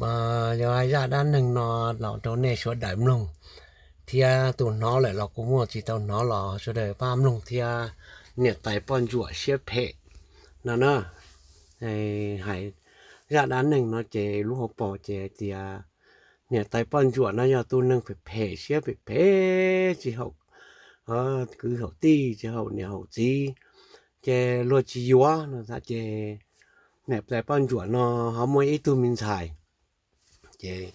Yog hais zaj dab neeg no los rau nej sawv daws mloog, thiab tus hnov lawm los kuj muaj, tsis tau hnov los sawv daws pab mloog thiab. Niam tais poj ntsuam siab phem no na. Hais zaj dab neeg no ces lub hauv paus ces hais tias niam tais poj ntsuam no yog tus neeg phem phem siab phem phem, tsis haum kwv haum tij, tsis haum niam haum txiv, ces luag tsis yuav no. Ces niam tais poj ntsuam no ho muaj ib tug me ntxhais, ces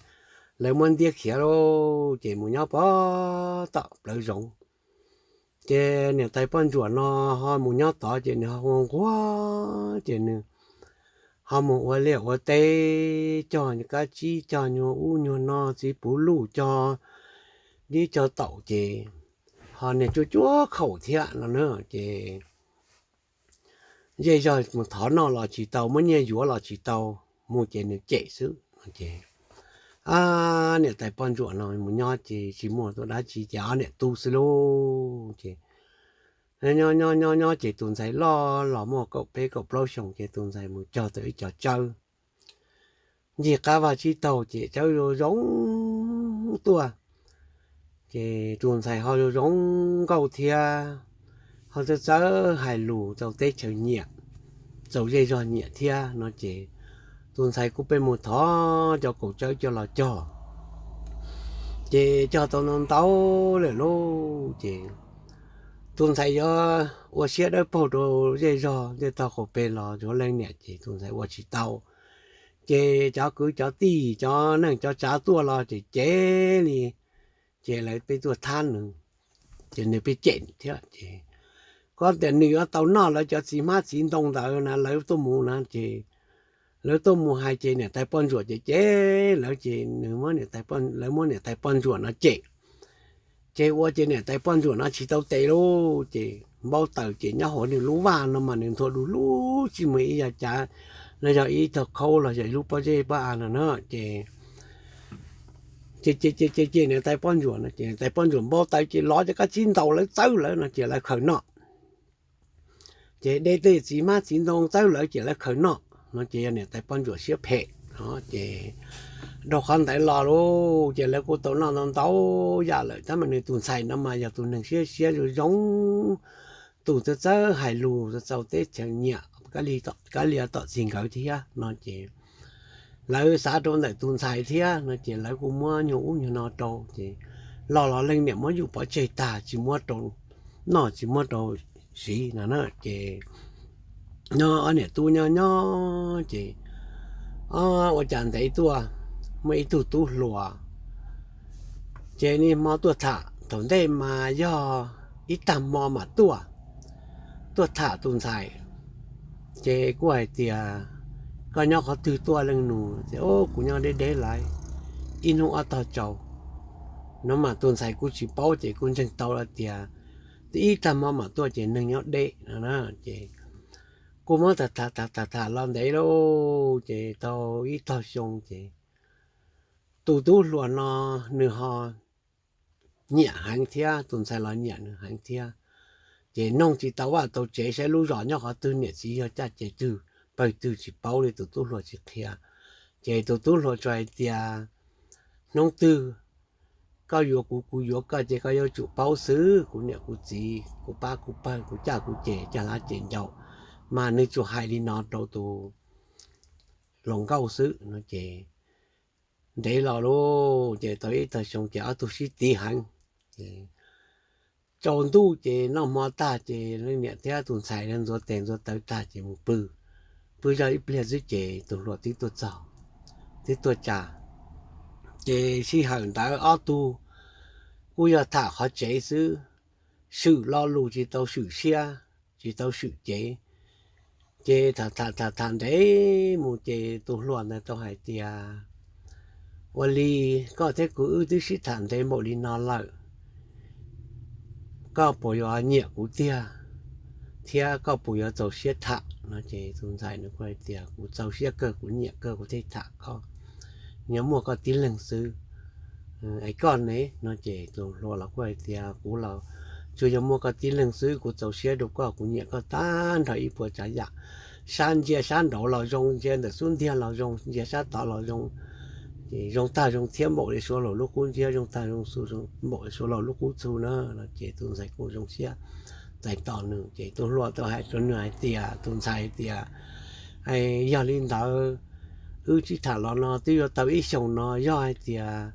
lawv muab ntiab khiav lauj, ces mus nyob pov tom plawv zoov. Ces niam tais poj ntsuam no ho mus nyob tod ces nws ho nquag, ces nws ho mus ua liaj ua teb, cog kab tsib, cog nyuag ub nyuag no, txiv puv luj cog dib cog taum, ces ho niag cuab cuab khaum thiab no na. Ces zej zog mus thov noj los tsis tau, muab nyiaj yuav los tsis tau, mus ces nws cem xwb. Ces niam tais poj ntsuam no mus nyob ces tsis muaj tus dab tsi, ces ob niam tub xwb lauj. Ces nyob nyob nyob ces tus ntxhais loj los muaj kaum peb kaum plaub xyoos, ces tus ntxhais mus cog tau ib co tsawb ncig qab vaj tsib taug, ces tsawb zoo zoo tuaj. Ces tus ntxhais ho zoo zoo nkauj thiab, ho txawj txawj hais lus, txaus teb chaws nyiam, txaus zej zog nyiam thiab no. Ces tus ntxhais kuj pheej mus thov cov kaum tsawb coj los cog. Ces cog tau ntau ntau lawm lauj, ces tus ntxhais yuav ua siab dawb paug rau zej zog, tej tog qaum peg los tsuav leej niam, ces tus ntxhais ua tsis tau. Ces cov kwv cov tij, cov neej cov tsav tuaj los ces cem li, ces lawv pheej tuaj thab nws, ces nws pheej cem thiab. Ces koj tias nws yuav tau noj lawv cov txiv hmab txiv ntoo ntawd na, lawv tuaj mus na, ces lawv tuaj mus hais ces niam tais poj ntsuam ces cem lawv, ces nws, lawv muab niam tais poj ntsuam no cem. Ces ua ces niam tais poj ntsuam no tsis tau tes lauj, ces npau taws ces nyob hauv nws lub vaj no mas nws nthua du lug tsis muaj ib yam cav, los yog ib tog khaub los yog ib lub pob zeb pob av no na. Ces ces ces ces niam tais poj ntsuam no ces niam tais poj ntsuam npau taws ces lov cov kab tsib ntaus lawv txawb lawv no ces lawv khaws noj. Ces de tej txiv hmab txiv ntoo txawb lawv ces lawv khaws noj no, ces yog niam tais poj ntsuam siab phem no. Ces rau qhov ntawd los lauj, ces lawv kuj tau noj ntau ntau yam lawm, tab mas nws tus ntxhais no mas yog tus neeg siab siab zoo zoo, tus txawj txawj hais lus, txaus teb chaws nyiam, kab li tom txij nkawm thiab no. Ces lawv xav rau ntawm tus ntxhais thiab no, ces lawv kuj muab nyuag ub nyuag no rau, ces los los leej niam muab yuj pov tseg tag, tsis muab rau noj tsis muab rau siv no na. Ces nyob ob niam tub nyob nyob ces ua cas ntev tuaj muaj ib tug tub hluas, ces niaj hmo tuaj tham, thaum ntej mas yog ib tag hmo mam tuaj, tuaj tham tus ntxhais. Ces kuj hais tias, koj nyob qhov twg tuaj leej nus? Ces, o, kuv nyob deb deb lawm, ib hnub ob tog tsaus no. Mas tus ntxhais kuj tsis paub ces kuj ntseeg tau tias ib tag hmo mam tuaj ces neeg nyob deb no na. Ces kuj muab tham tham tham tham los ntev lauj, ces tau ib tog xyoo ces tus tub hluas no nws ho nyiam heev thiab, tus ntxhais los nyiam nws heev thiab. Ces noog tsis tau vaj tau tsev saib lub zos nyob qhov twg, niam txiv yog caj ces twg pawg twg tsis paub li, tus tub hluas tsis qhia. Ces tus tub hluas tsuas hais tias, hnub twg koj yuav kuv, kuv yuav koj ces koj yuav tsum paub xwb, kuv niam kuv txiv, kuv pab kuv pawg, kuv caj kuv ces, caj hlab ces ncau. Mas nws tsuas hais li no rau tus hluas nkauj xwb no. Ces ntev los lauj, ces tau ib tog xyoo ces ob tug sib tiv heev. Ces tsaus ntuj ces noj hmo tag ces leej niam thiab tus ntxhais ntxuav tes ntxuav taw tag ces mus pw. Pw zog ib pliag xwb ces tus hluas twb tuaj txog, twb tuaj tsa. Ces sij hawm ntawd ob tug kuj yog tham qhov tsev xwb, swm lo lus tsis tau swm siab, tsis tau swm cev. Ces tham tham tham tham ntev mus ces tus hluas ntawd tau hais tias, ua li koj thiab kuv wb twb sib tham ntev npaum li no lawm, koj puas yuav nyiam kuv tiag, thiab koj puas yuav txaus siab tham no? Ces tus ntxhais nws kuj hais tias, kuv txaus siab kawg, kuv nyiam kawg, kuv thiaj tham koj, nyob muaj koj tib leeg xwb. Es koj ne no? Ces tus hluas los kuj hais tias, kuv los tsuas yog muaj koj tib leeg xwb, kuv txaus siab rau koj, kuv nyiam koj tag nrho ib puas tsav yam. Sab ntsia sab nraud los zoo, ntsia ntawm xub ntiag los zoo, ntsia sab tod los zoo, Ces zoo tag zoo thiab npaum li Suav laus lub qub ntsiab, zoo tag zoo xu npaum li Suav laus lub qub txhu na. No ces tus ntxhais kuj zoo siab txais tos nws. Ces tus hluas tau hais rau nws hais tias, tus ntxhais hais tias, yog li ntawd wb sib tham los no twb yuav tau ib xyoos no, yog hais tias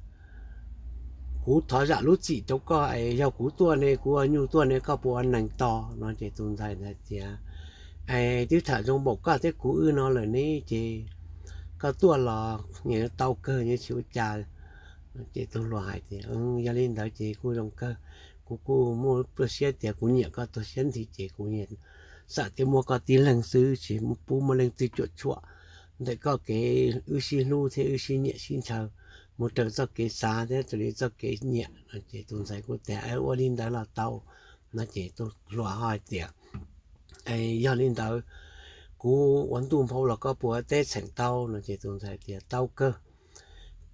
kuv thov zam lub txim rau koj es yog kuv tuaj ne, kuv ua nyuj tuaj ne, koj puas ua neeg tos? No ces tus ntxhais hais tias, es twb tham zoo npaum koj thiab kuv wb no lawm ne, ces koj tuaj los nyias tau kawg, yeej tsis ua cas. Ces tus hluas hais tias, yog li ntawd ces kuj zoo kawg, kuv kuj muaj lub siab tias kuv nyiam koj tuag siab nthi, ces kuv xav tias muaj koj tib leeg xwb, tsis pub muaj leej twg cuam tshuam ntawm koj kev wb sib hlub thiab wb sib nyiam sib ntshaw, mus raws txoj kev xav thiab raws li txoj kev nyiam. No ces tus ntxhais kuj tias, ua li ntawd los tau. No ces tus hluas ho hais tias, yog li ntawd kuv ua ntuj nphau los koj puas teb txheem tau? No ces tus ntxhais tias, tau kawg,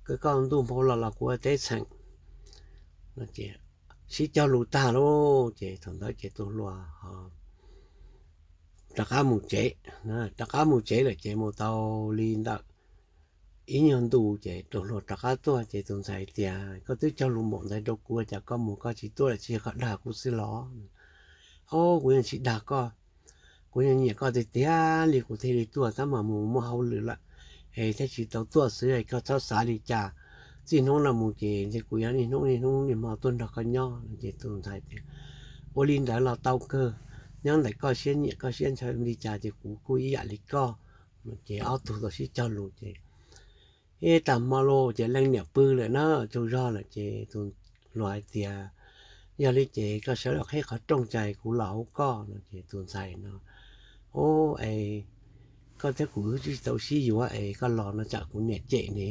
koj ua ntuj nphau los los kuv ua teb txheem. No ces sib cog lus tag lauj, ces thaum ntawd ces tus hluas rov qab mus tsev. Rov qab mus tsev lawm ces mus tau li ntawm ib nyuag ntu ces tus hluas rov qab tuaj ces tus ntxhais tias, koj twb cog lus npaum ntawd rau kuv, cas koj mus koj tsis tuaj lawm, tsis yog koj dag kuv xwb los? Au, kuv yeej tsis dag koj, kuv yeej nyiam koj tiag tiag li kuv thiaj li tuaj, tab mas mus muaj hauj lwm lawm es thiaj tsis tau tuaj xwb, koj txhob xav li cas. Txij hnub no mus ces kuv yuav niaj hnub niaj hnub niaj hmo tuaj nrog koj nyob. Ces tus ntxhais tias, ua li ntawd los tau kawg, nyob ntawm koj siab nyiam koj siab ntshaw li cas ces kuv kuj ib yam li koj. Ces ob tug tau sib cog lus ces ib tag hmo lauj ces leej niam pw lawm na, tsaug zog lawm ces tus hluas hais tias, yog li ces koj sawv los qhib qhov rooj tso kuv los hauv koj. No ces tus ntxhais no, ub, es koj thiab kuv wb tsis tau sib yuav es koj los no tsam kuv niam cem ne,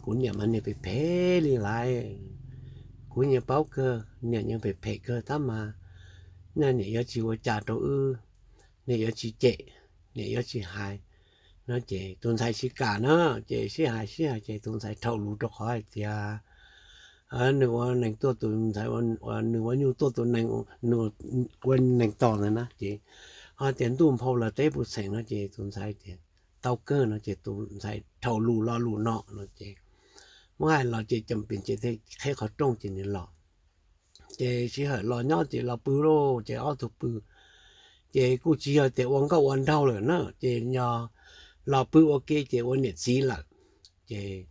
kuv niam mas niag phem phem li lawm, kuv yeej paub kawg niam yeej phem phem kawg tab mas niam yuav tsis ua cas rau wb, niam yuav tsis cem, niam yuav tsis hais. No ces tus ntxhais tsis kam na, ces sib hais sib hais ces tus ntxhais dhau lus rau qhov hais tias nws ua neeg tuaj tus ntxhais, nws ua nyuj tuaj tus neeg, nws ua neeg tos ntawd na ces ho tias ntuj nphau los teb puas txheem no ces tus ntxhais tias tau kawg no ces tus ntxhais dhau lus lo lus no no ces muab hais los ces cam pes ces thiaj qhib qhov rooj ces nws los. Ces sij hawm los nyob ces los pw lauj, ces ob tug pw ces kuj tsis yog tias ua nkauj ua nraug lawm na, ces yog los pw ua ke ces ua niam txiv lawm. Ces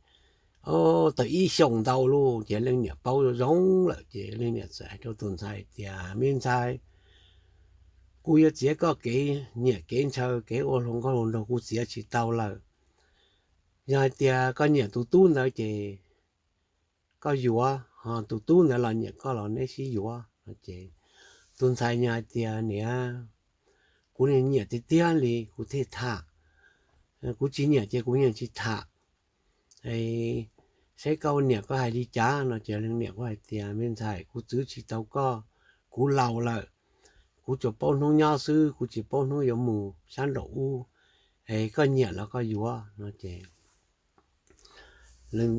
tau ib xyoos ntau lauj ces leej niam paub zoo lawm ces leej niam txawm hais rau tus ntxhais tias, me ntxhais, kuv yuav txiav koj kev nyiam kev ntshaw, kev ua hluas nkauj hluas nraug kuv txiav tsis tau lawm. Yog hais tias koj nyiam tus tub ntawd ces koj yuav, ho tus tub ntawd los nyiam koj los neb sib yuav. Ces tus ntxhais nyias hais tias, niam, kuv nyiam tiag tiag li kuv thiaj tham, kuv tsis nyiam ces kuv yeej tsis tham. Saib koj niam koj hais li cas. No ces leej niam kuj hais tias, me ntxhais, kuv txwv tsis tau koj, kuv laus lawm, kuv tsuas paub hnub nyob xwb, kuv tsis paub hnub yuav mus sab nraum ub, es koj nyiam los koj yuav. No ces leej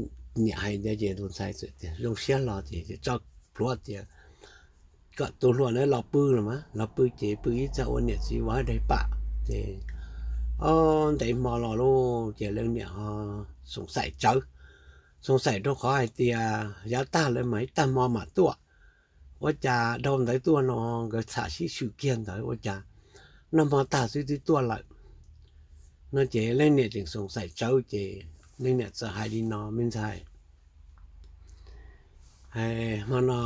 niam hais ntawd ces tus ntxhais txawm tias zoo siab hlo ces tso plhuav tias kom tus hluas ntawd los pw los mas, los pw ces pw ib txog ua niam txiv vov daig pam. Ces ob ntev hmo los lauj ces leej niam ho xoom xaim tsawv, xoom xaim rau qhov hais tias yav tag lawm mas ib tag hmo mam tuaj, ua cas dhau ntawd tuaj no nkawd tham sib swm kiag ntawd ua cas noj hmo tag xwb twb tuaj lawm. No ces leej niam tseem xoom xaim tsawv ces leej niam txawm hais li no, me ntxhais, hmo no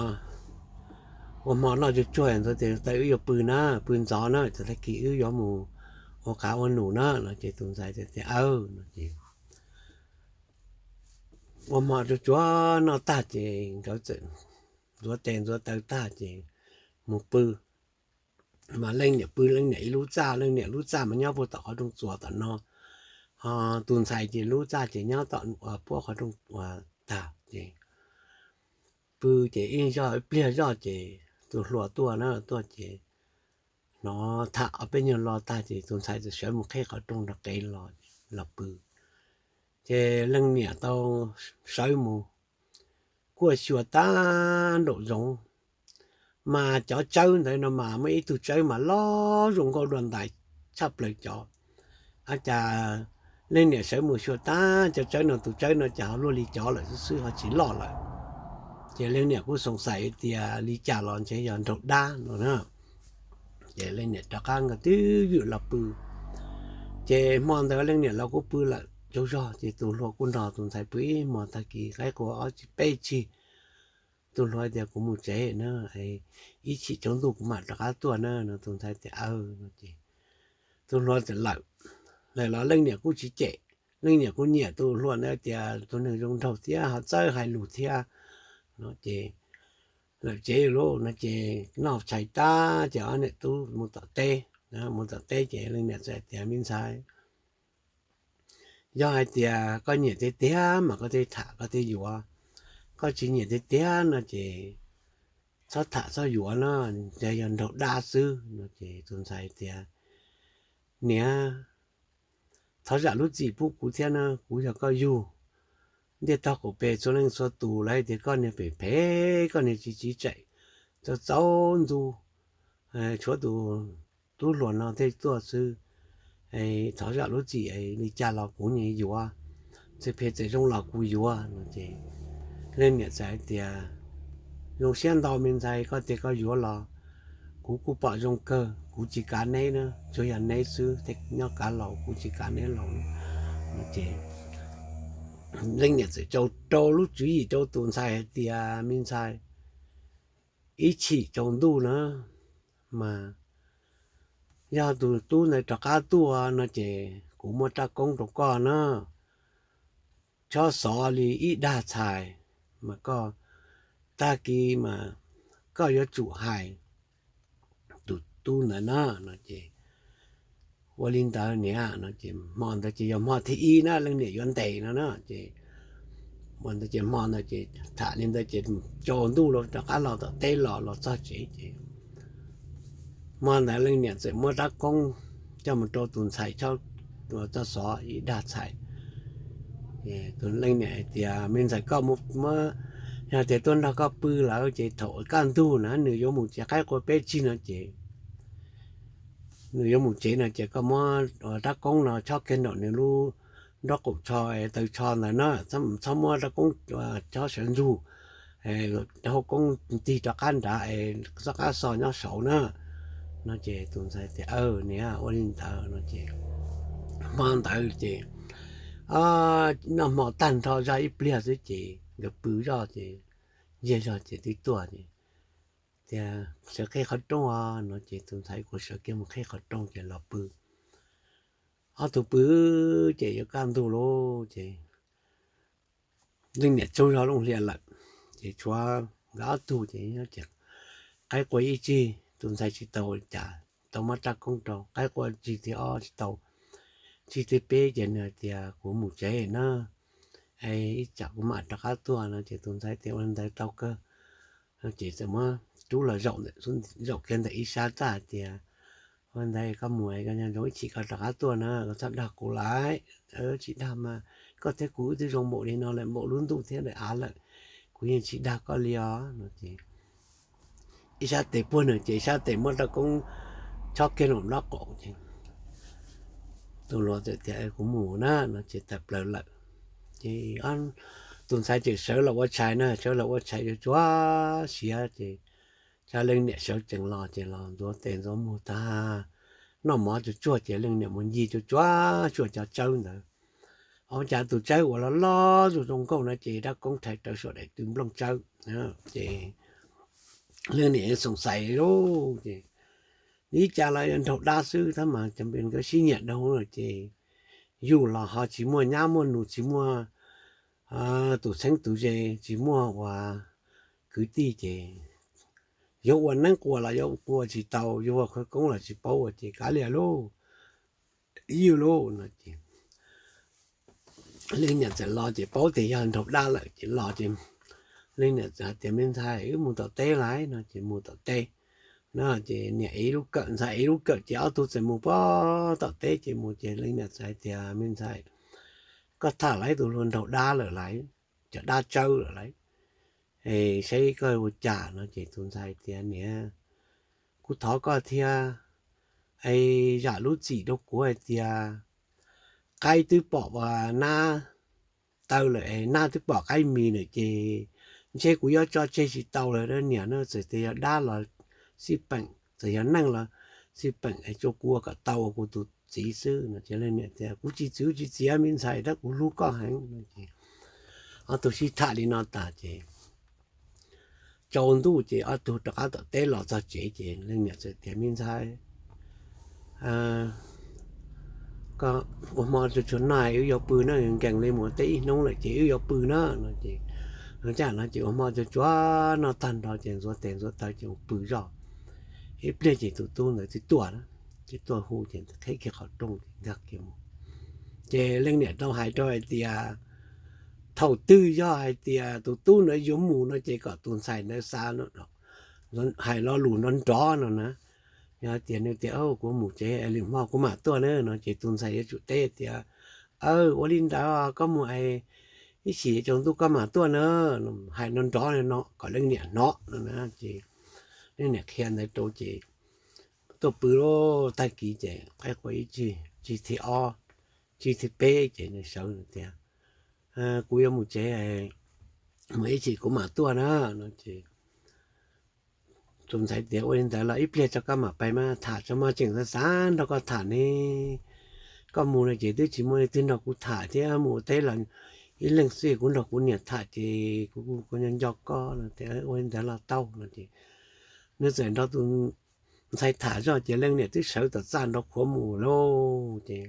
ua hmo noj tsuag tsuag ntxuav tes taw wb yuav pw na, pw ntxov na, tag kis wb yuav mus ua qav ua num na. No ces tus ntxhais tias, aw. No ces ua hmo tsuag tsuag noj tag ces nkawd txawm ntxuav tes ntxuav taw tag ces mus pw. Mas leej niam pw leej niam ib lub txaj, leej niam lub txaj mas nyob puag tom qhov rooj txuas tom no, ho tus ntxhais ces lub txaj ces nyob tom puab qhov rooj tag ces pw ces ib zoj ib pliag zoj ces tus hluas tuaj na, tuaj ces hnov tham ob peb nyuag lo tag ces tus ntxhais txawm sawv mus qhib qhov rooj rau qev los, los pw. Ces leej niam tau sawv mus kuaj xyuas tag nraum zoov, mas cov tsawb ntawd no mas muaj ib tug tsawb mas loj zoo nkauj dua ntais tshaj plaws cov, ab cas Leej niam sawv mus xyuas tab cov tsawb no, tus tsawb no ces ho luaj li cov lawm xwb xwb, ho tsis loj lawm. Ces leej niam kuj xoom xais tias li cas los ntshe yog nraug dab no na. Ces leej niam rov qab nkaus twb ywm los pw. Ces hmo ntawd leej niam los kuj pw lawm tsaug zog, ces tus hluas kuj nrog tus ntxhais pw ib hmos, tag kis qaib qua ob tsig peb tsig. Tus hluas tias, Kuv mus tsev na, ib chim tsaus ntuj kuv mam rov qab tuaj na no. Tus ntxhais tias, Aw no ces tus hluas txawm lawm. Lawm los leej niam kuj tsis cem, leej niam kuj nyiam tus hluas ntawd tias tus neeg zoo nraug thiab ho txawj hais lus thiab no ces lawm tsev lawm no ces noj tshais tag ces ob niam tub mus tom teb. Mus tom teb ces leej niam txawm tias, Me ntxhais, yog hais tias koj nyiam tiag tiag mas koj thiaj tham koj thiaj yuav, koj tsis nyiam tiag tiag no ces txhob tham txhob yuav no, ntshe yog nraug dab xwb no ces tus ntxhais tias, Niam, thov zam lub txim pub kuv thiab na, kuv yog koj yug. Ntiaj teb qaum pes txhua leej txhua tus lawv tias koj niag phem phem, koj niag tsis tsim txaus, txaus ntxub, tshuav tus tub hluas no thiaj tuaj xwb. Thov zam lub txim, li cas los kuv yeej yuav, txawm phem txawm zoo los kuv yuav no ces leej niam txawm hais tias, Zoo siab ntau me ntxhais, koj tias koj yuav los kuv kuj pom zoo kawg, kuv tsis kav neb na, tsuas yog neb xwb thiaj nyob kav laus, kuv tsis kav neb laus no ces leej niam txawm tau rau lub tswv yim rau tus ntxhais hais tias, Me ntxhais, ib chim tsaus ntuj na mas yog tus tub ntawd rov qab tuaj no ces kuv muab rab koob rau koj na, txhob xov li ib dag txhais, mas koj tag kis mas koj yuav tsum hais tus tub ntawd na no ces, Ua li ntawd niam no ces hmo ntawd ces yog hmo thib ib na leej niam yuav ntes no na ces, ua ntawd ces hmo ntawd ces tham li ntawd ces tsaus ntuj los rov qab los tom teb los los txog tsev ces hmo ntawd leej niam txawm muab rab koob coj mus rau tus ntxhais txhob xov ib dag txhais. Tus leej niam hais tias, Me ntxhais, koj muab, yog tias tuaj nrog koj pw lawm ces thaum kaj ntug na nws yuav mus tsev qaib qua peb tsig no ces nws yuav mus tsev no ces koj muab rab koob no chob kiag nraum nws lub nraub qaum tsho, taw tsho ntawd na, txhob muab rab koob chob sawv ntsug, rau hauv koob tig rov qab nrad es txoj qab xo nyob saud na no ces tus ntxhais tias, Aw niam, ua li ntawd no ces hmo ntawd ces noj hmo tag nrho zog ib pliag xwb ces nkawd pw zoj ces, nciag zog ces twb tuaj ces tias, Sawv qhib qhov rooj os no ces tus ntxhais kuj sawv kiag mus qhib qhov rooj ces los pw. Ob tug pw ces yuav kaj ntug lawm ces leej niam tsaug zog looj hlias lawm ces tshuav nkawd ob tug ces qaib qua ib tsig, tus ntxhais tsis tau cas, tau muab rab koob rau. Qaib qua tsig thib ob tsis tau, tsig thib peb ces nws tias, Kuv mus tsev na, ib tsam kuv mam rov qab tuaj no ces tus ntxhais tias, Ua li ntawd tau kawg. Ces txawm muab rub los zaum kiag ntawm ib sab txaj hais tias, Ua li ntawd koj mus, koj nyob zoo ib chim koj rov qab tuaj na, koj txhob dag kuv lawm. Tsis dag mas, koj thiab kuv wb twb zoo npaum li no lawm, npaum lub ntuj thiab daim av lawm, kuv yeej tsis dag koj li os no ces ib sab tes puag nws ces ib sab tes muab rab koob chob kiag nraum nraub qaum ces tus hluas txawm tias, Kuv mus na no ces tawm plaws lawm. Ces tus ntxhais tseem sawv los ua tshais na, sawv los ua tshais tsuag tsuag siav ces leej niam sawv tsees los ces los ntxuav tes ntxuav muag tag, noj mov tsuag tsuag ces leej niam mus ncig tsuag tsuag xyuas cov tsawb ntawd. Ua cas tus tsawb uas loj loj zoo zoo nkauj no ces rab koob rhais rawv saum daim tw nplooj tsawb ces leej niam xoom xaiv lauj ces, Li cas los yog nraug dab xwb tab mas cov nkawd sib nyiam dhau lawm ces yug los ho tsis muaj nyab muaj nus, tsis muaj tus txheeb tus ze, tsis muaj ua kwv tij ces yuav ua neeb quas los yuav ua tsis tau, yuav ua khawv koob los tsis paub ua ces kav liam lauj, yug lauj no ces leej niam txawm los ces paub tias yog nraug dab lawm ces los ces leej niam txawm hais tias, Me ntxhais, wb mus tom teb lais no ces mus tom teb no ces niam ev ib lub kawm, ntxhais ev ib lub kawm ces ob tug txawm mus pog tom teb ces mus ces leej niam txawm hais tias, Me ntxhais, koj tham lawv tus hluas nraug dab lawm lais, cov dab tsawb lawm lais, saib koj ua cas no ces tus ntxhais tias, Niam, kuv thov koj thiab, es zam lub txim rau kuv hais tias qaib twb pom nab taw lawm, nab twb pom qaib mis lawm ces ntshe kuv yuav tso tseg tsis tau lawm niam no, txawm tias yog dab los xij peem, txawm yog neeg los xij peem, tso kuv ua kom tau ua kuv tus txiv xwb no. Ces leej niam tias kuv tsis txwv tsis txiav me ntxhais, tab kuv hlub koj heev no. Ces ob tug sib tham li no tas ces tsaus ntuj ces ob tug rov qab tom teb los txog tsev ces leej niam txawm tias me ntxhais, koj ua hmo tsuag tsuag noj, wb yuav pw na, nkees li mus teb ib hnub lawm ces wb yuav pw na no. Ces ua cas no ces ua hmo tsuag tsuag noj tag nrho ces ntxuav tes ntxuav taw ces mus pw zog. Ib pliag ces tus tub ntawd twb tuaj na, twb tuaj hu ces qheb kiag qhov rooj ces nkag kiag mus. Ces leej niam tau hais rau hais tias thaum twg yog hais tias tus tub ntawd yuav mus no ces kom tus ntxhais ntawd xa, hais lo lus nrov nrov no na. Yog tias nws tias kuv mus tsev, lwm hmo kuv mam tuaj na no ces tus ntxhais yuav tsum teb tias, aw, ua li ntawd koj mus es ib chim tsaus ntuj koj mam tuaj na, hais nrov nrov no kom leej niam hnov no na. Ces leej niam qhia ntawd rau ces tuaj pw lub tag kis ces qaib qua ib tsig, tsig thib ob, tsig thib peb ces nws sawv tias kuv yuav mus tsev, mus ib chim kuv mam tuaj na no ces tus ntxhais tias ua li ntawd los ib pliag tso koj mam pais mas tham tso mas, tseem xav xav nrog koj tham ne. Koj mus no ces twb tsis muaj leej twg nrog kuv tham thiab, mus ua teb los ib leeg xwb, kuv nrog kuv niam tham ces kuv nco nco koj no. Tias ua li ntawd los tau no ces nws txawm nrog tus ntxhais tham zog ces leej niam twb sawv tom txaj nrov qhuav mus lauj. Ces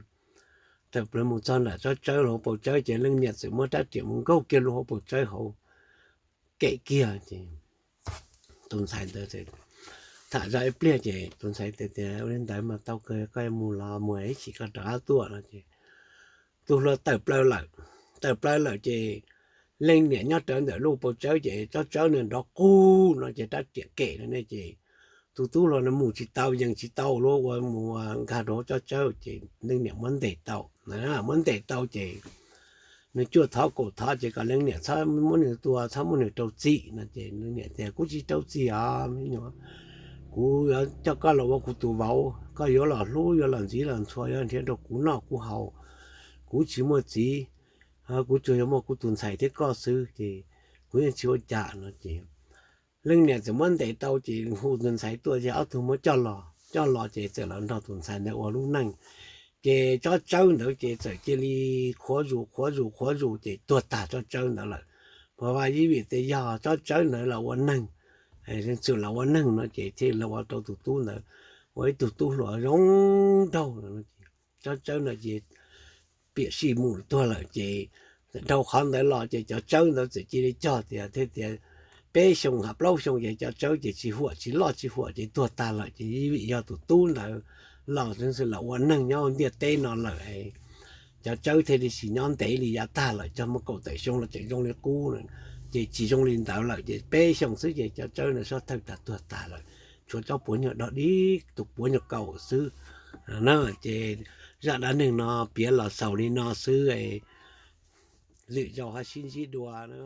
tawm plaws mus txog nram tsob tsawb hauv paus tsawb ces leej niam txawm muab rab riam mus nkaug kiag lub hauv paus tsawb hauv, kem kiag ces tus ntxhais ntawd tham zog ib pliag ces tus ntxhais tias ua li ntawd mas tau kawg, koj mus los mus, ib chim koj rov qab tuaj no ces tus hluas tawm plaws lawm. Tawm plaws lawm ces leej niam nyob rawv ntawm lub paus tsawb ces tsob tsawb nws nrov qub no ces rab riam kem no ne ces tus tub hluas no mus tsis tau, yees tsis tau, luag ua mus nkag rau hauv tsob tsawb ces leej niam muab ntes tau. Muab ntes tau ces nws cuaj thov kaum thov ces kom leej niam txhob muab nws tua, txhob muab nws rau txim no ces leej niam tias kuv tsis rau txim os, kuv yuav coj koj los ua kuv tus vauv, koj yuav los hlub, yuav los ntxiv los ntxhua, yuav nrhiav rau kuv noj kuv haus, kuv tsis muaj txiv, kuv tsuas yog muaj kuv tus ntxhais thiab koj xwb ces kuv yeej tsis ua cas no ces leej niam txawm muab ntes tau ces hu tus ntxhais tuaj ces ob tug muab coj los, coj los ces txawm los nrog tus ntxhais ntawd ua lub neej. Ces tsob tsawb ntawd ces txawm cia li qhuav zus qhuav zus qhuav zus ces tuag tag tsob tsawb ntawd lawm. Pog Vaj Yib Vim tias yog tsob tsawb ntawd los ua neeg, txwm los ua neeg no ces thiaj los ua rau tus tub ntawd ua ib tug tub hluas zoo nraug. Tsob tsawb ntawd ces piam sij mus tuag lawm ces dhau qhov ntawd los ces cov tsawb ntawd txawm cia li cog tias thiaj tias peb xyoo ha plaub xyoo ces cov tsawb ces tsis huam, tsis loj tsis huam ces tuag tag lawm. Ces Yib Vim yog tus tub ntawd los xwb los ua neeg nyob ntiaj teb no lawm, cov tsawb thiaj li tsis nyob ntev li, yav tag lawm cog muaj kaum tawm xyoo los tseem zoo li qub, ces tsis zoo li ntawd lawm ces peb xyoo xwb ces cov tsawb ntawd sab thawj tag tuag tag lawm, tshuav tsob puav nyuag dog dig, tus puav nyuag kaum xwb na. Ces zaj dab neeg no piav los xaus li no xwb, lwm zaus ho sib ntsib dua na.